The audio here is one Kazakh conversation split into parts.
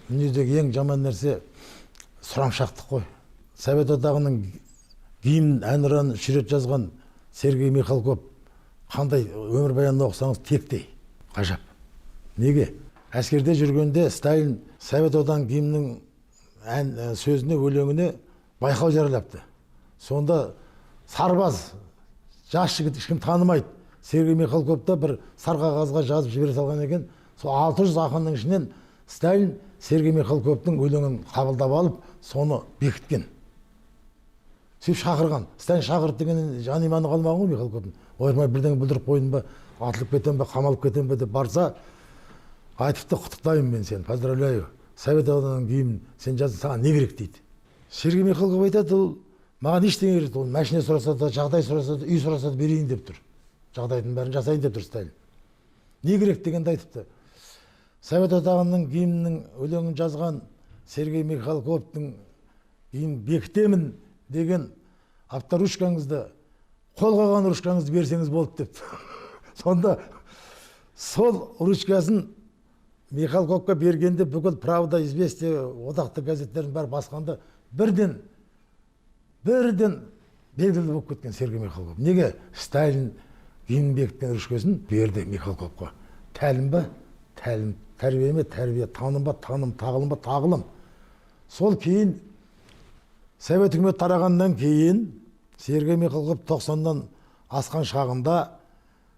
Дүниедегі ең жаман нәрсе сұрамшақтық қой. Совет Одағының гимн әнұранын үш рет жазған Сергей Михалков қандай, өмірбаянын оқысаңыз, тектей ғажап. Неге? Әскерде жүргенде Сталин Совет Одағының гимнінің ән сөзіне, өлеңіне байқау жариялапты. Сонда сарбаз, жас жігіт, ешкім танымайды, Сергей Михалков та бір сар қағазға жазып жібере салған екен. Сол 600 ақынның ішінен Сталин Сергей Михалковтың өлеңін қабылдап алып, соны бекіткен. Сөйтіп шақырған. Сталин шақырды дегеннен жан иманы қалмаған ғой Михалковтың. Ойпырмай, бірдеңе бүлдіріп қойдым ба, атылып кетемін бе, қамалып кетемін бе деп барса, айтыпты: «Құттықтаймын мен сені, поздравляю, Совет Одағының гимнін сен жаздың, саған не керек?» – дейді. Сергей Михалков айтады: «Ол маған ештеңе керек, ол машина сұраса да, жағдай сұраса да, үй сұраса да, берейін деп тұр, жағдайдың бәрін жасайын деп тұр Сталин. Не керек?» – дегенде айтыпты: «Совет Одағының гимнінің өлеңін жазған Сергей Михалковтың гимнін бекітемін деген авторучкаңызды, қол қойған ручкаңызды берсеңіз болды», – депті. Сонда сол ручкасын Михалковқа бергенде, бүкіл «Правда», «Известия», одақтық газеттердің бәрі басқанда, бірден белгілі болып кеткен Сергей Михалков. Неге? Сталин гимн бекіткен ручкасын берді Михалковқа. Тәлім ба? Тәлім. Тәрбие ме? Тәрбие. Таным ба? Таным. Тағылым ба? Тағылым. Сол кейін, Совет үкіметі тарағаннан кейін, Сергей Михалков 90-нан асқан шағында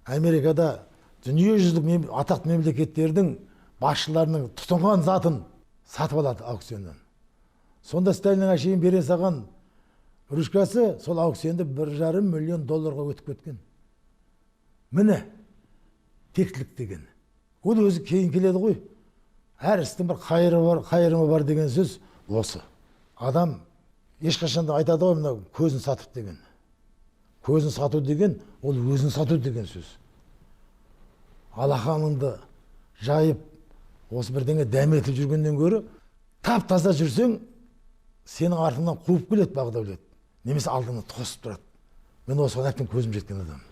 Америкада дүниежүзілік атақты мемлекеттердің басшыларының тұтынған затын сатып алады аукционнан. Сонда Сталиннің әшейін бере салған ручкасы сол аукционда 1,5 миллион долларға өтіп кеткен. Міне, тектілік деген ол өзі кейін келеді ғой. Әр істің бір қайыры бар, қайырымы бар деген сөз осы. Адам ешқашан да, айтады ғой, мынау көзін сатып деген. Көзін сату деген ол өзін сату деген сөз. Алақаныңды жайып, осы бірдеңе дәметіп жүргеннен гөрі, тап таза жүрсең, сенің артыңнан қуып келеді бақ дәулет немесе алдыңнан тосып тұрады. Мен осыған әбден көзім жеткен адаммын.